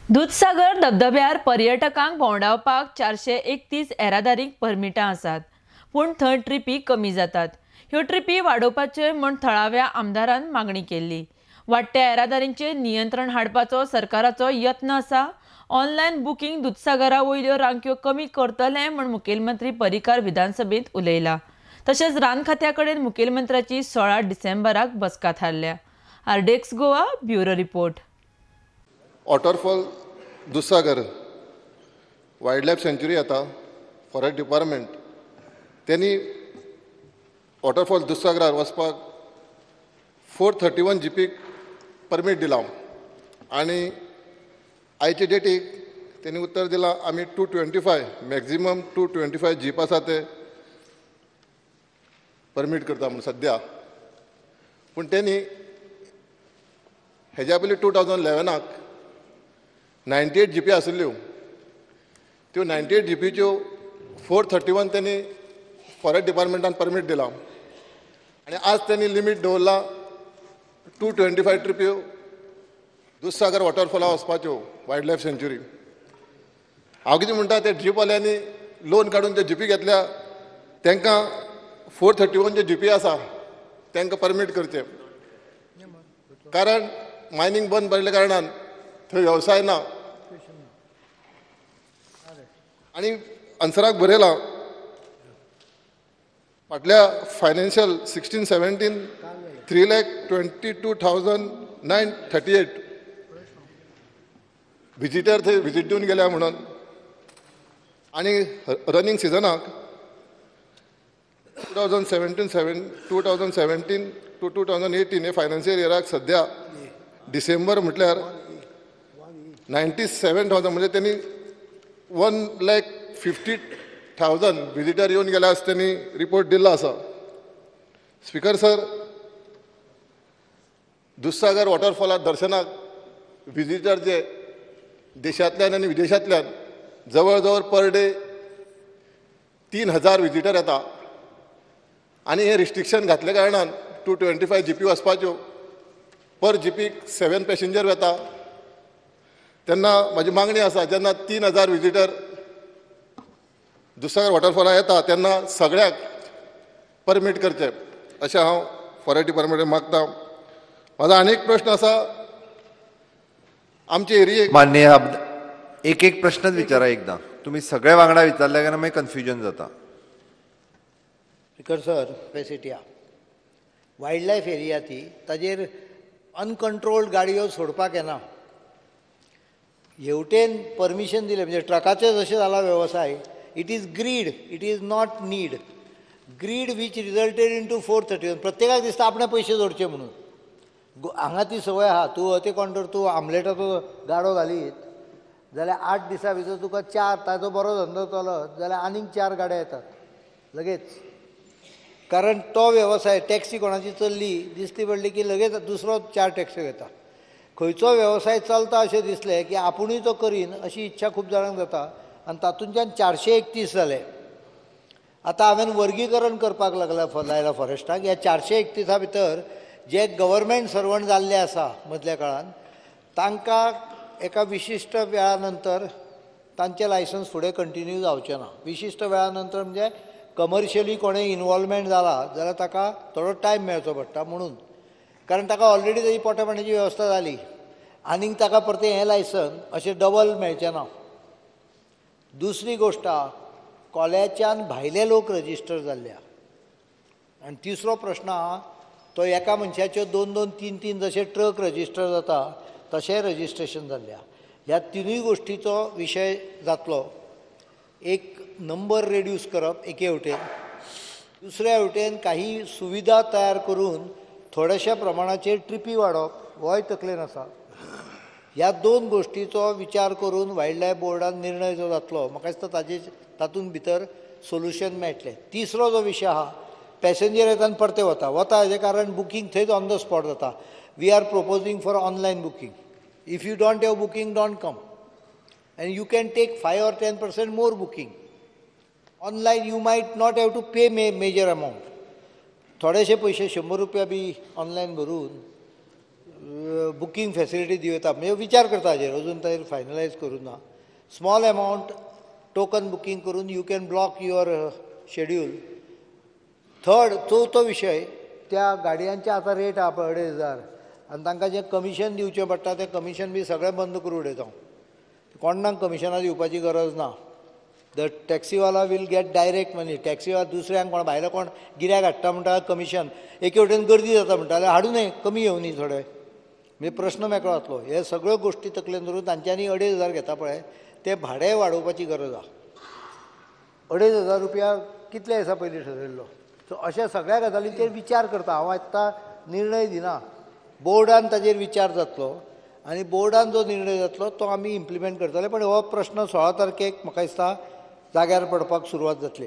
दुधसागर धबधब्यार पर्यटकांक भोंवडावपाक 431 येरादारीक परमिटां आसात, पूण थंय ट्रिपी कमी जातात. ह्यो ट्रिपी वाडोवपाच्यो म्हूण थळाव्या आमदारान मागणी केल्ली. वाडट्या येरादारींचेर नियंत्रण हाडपाचो सरकाराचो यत्न आसा. ऑनलायन बुकींग दुधसागरा वयल्यो रांक्यो कमी करतले म्हूण मुखेलमंत्री पर्रीकार विधानसभेंत उलयला. तशेंच रान खात्या कडेन मुखेलमंत्र्याची 16 डिसेंबराक बसका थारल्या. RDX Goa bureau report. Waterfall Dudhsagar wild life sanctuary येता, फॉरेस्ट डिपार्टमेंट त्यांनी वॉटरफॉल दुधसागरार वचपाक 431 जीपीक परमीट दिला आनी आयचे डेटीक त्यांनी उत्तर दिलां आमी 225 मॅक्झिमम 225 जीप आसा ते परमीट करता म्हूण सद्या. पूण त्यांनी हेज्या पयलीं 2011 98 जीपी आशिल्ल्यो, त्यो 98 जीपीच्यो 431 त्यांनी फॉरेस्ट डिपार्टमेंटान परमीट दिलां आनी आज त्यांनी लिमीट दवरला 225 ट्रिप्यो दुधसागर वॉटरफॉला वचपाच्यो वायल्ड लायफ सँच्युरी. हांव कितें म्हणटा, ते जीपवाल्यांनी लोन काडून ते जीपी घेतल्या तांकां 431 जे जीपी आसा तांकां परमीट करचें, कारण मायनींग बंद पडिल्ल्या कारणान थंय वेवसाय ना. आनी आन्सराक बरयलां फाटल्या फायनान्शियल 16-17 3,22,938 व्हिजिटर थंय व्हिजीट दिवन गेल्या म्हणून. आनी रनिंग सिजनाक 2017 टू 2018 हे फायनान्शियल इयराक सद्या डिसेंबर म्हटल्यार 97,000 म्हणजे त्यांनी 1,50,000 व्हिजिटर येवन गेल्या असं त्यांनी रिपोर्ट दिल्लो आसा. स्पीकर सर, दुधसागर वॉटरफॉलाक दर्शनाक व्हिजिटर जे देशांतल्यान आनी विदेशांतल्यान जवळ जवळ पर डे 3,000 व्हिजिटर येता आनी हें रिस्ट्रिक्शन घातल्या कारणान 225 जीपी वचपाच्यो पर जीपीक 7 पॅसेंजर वता. तेन्ना म्हाजी मागणी आसा, जेन्ना 3,000 व्हिजिटर दुधसागर वॉटरफॉला येता तेन्ना सगळ्याक परमीट करचें अशें हांव फॉरेस्ट डिपार्टमेंट मागता. म्हाजो आनी एक प्रश्न आसा, आमचे एरियेक माननीय एक एक प्रश्नच विचारा एकदा, तुम्ही सगळे वांगडा विचारले काय मागीर कन्फ्युजन जाता. Speaker sir, facility wild life area ती ताजेर अनकंट्रोल्ड गाडयो सोडपाक येना. हेवटेन परमिशन दिलें म्हणजे ट्रकाचें जशें जाला वेवसाय, it is greed, it is not need. Greed which resulted into 431. प्रत्येकाक दिसता आपणे पयशे जोडचे म्हणून. हांगा ती संवय आहा, तूं अते कोण तूं आमलेटाचो गाडो घालीत जाल्यार 8 दिसां भितर तुका 4, ताजो बरो धंदो चलत जाल्यार आनीक 4 गाड्या येतात लगेच. कारण तो वेवसाय, टॅक्सी कोणाची चल्ली दिसली पडली की लगेच दुसरो 4 टॅक्सी घेता. खंयचो वेवसाय चलता अशें दिसलें की आपुणूय तो करीन अशी इच्छा खूब जाणांक जाता आनी तातूंतल्यान 431 जाले. आतां हांवें वर्गीकरण करपाक लागला लायला फॉरेस्टाक. ह्या 431 भितर जे गव्हर्मेंट सर्वंट जाल्ले आसा मदल्या काळान तांकां एका विशिश्ट वेळा नंतर तांचें लायसन्स फुडें कंटिन्यू जावचें ना. विशिश्ट वेळा नंतर म्हणजे कमर्शियली कोणें इनवॉल्वमेंट जाला जाल्यार ताका थोडो टायम मेळचो पडटा म्हणून, कारण ताका ऑलरेडी ताजी पोटा पाण्याची वेवस्था जाली आनीक ताका परतें हें लायसन अशें डबल मेळचें ना. दुसरी गोश्ट, कोल्याच्यान भायले लोक रजिस्टर जाल्ले. आनी तिसरो प्रश्न आहा तो एका मनशाच्यो 2 2 3 3 जशे ट्रक रजिस्टर जाता तशें रजिस्ट्रेशन जाल्ले. ह्या तिनूय गोश्टीचो विशय जातलो. एक नंबर रेड्यूस करप एके वटेन, दुसऱ्या वटेन काही सुविधा तयार करून थोड्याशा प्रमाणाचेर ट्रिपी वाडोवप होय तकलेन आसा. ह्या 2 गोश्टीचो विचार करून वायल्ड लायफ बोर्डान निर्णय जो जातलो म्हाका दिसता ताजे तातूंत भितर सोल्युशन मेळटलें. तिसरो जो विशय आहा, पॅसेंजर येता आनी परते वता वता हेजें कारण बुकींग थंयच ऑन the spot जाता. We are proposing for online booking. If you don't have booking don't come, and you can take 5 or 10% more booking. Online you might not have to pay major amount. थोडेशे पयशे 100 रुपया बी online भरून booking facility दिवं येता, म्हणजे विचार करता हाजेर, अजून ताजेर फायनलायज करूं ना. स्मॉल एमावंट टोकन बुकींग करून you can block your schedule. Third, चवथो विशय, त्या गाडयांचे आतां रेट आहा पळय 2500 आनी तांकां जें कमिशन दिवचें पडटा तें कमिशन बी सगळें बंद करून उडयता. कोणाक कमिशनां दिवपाची गरज ना. The टॅक्सीवाला will get direct money. टॅक्सीवाला दुसऱ्यांक कोण भायले कोण गिऱ्याक हाडटा म्हणटा कमिशन, एके वटेन गर्दी जाता म्हणटा जाल्यार हाडूं न्हय, कमी येवनी थोडे, म्हणजे प्रश्न मेकळो जातलो. हे सगळ्यो गोश्टी तकलेन धरून तांच्यांनी 2500 घेता पळय, ते भाडें वाडोवपाची गरज आहा. 2500 रुपया कितले दिसा पयलीं ठरयल्लो. सो अशा सगळ्या गजालींचेर विचार करता. हांव आतां निर्णय दिना, बोर्डान ताजेर विचार जातलो आनी बोर्डान जो निर्णय जातलो तो आमी इम्प्लिमेंट करतले. पण हो प्रश्न 16 तारखेक म्हाका दिसता जाग्यार पडपाक सुरवात जातली.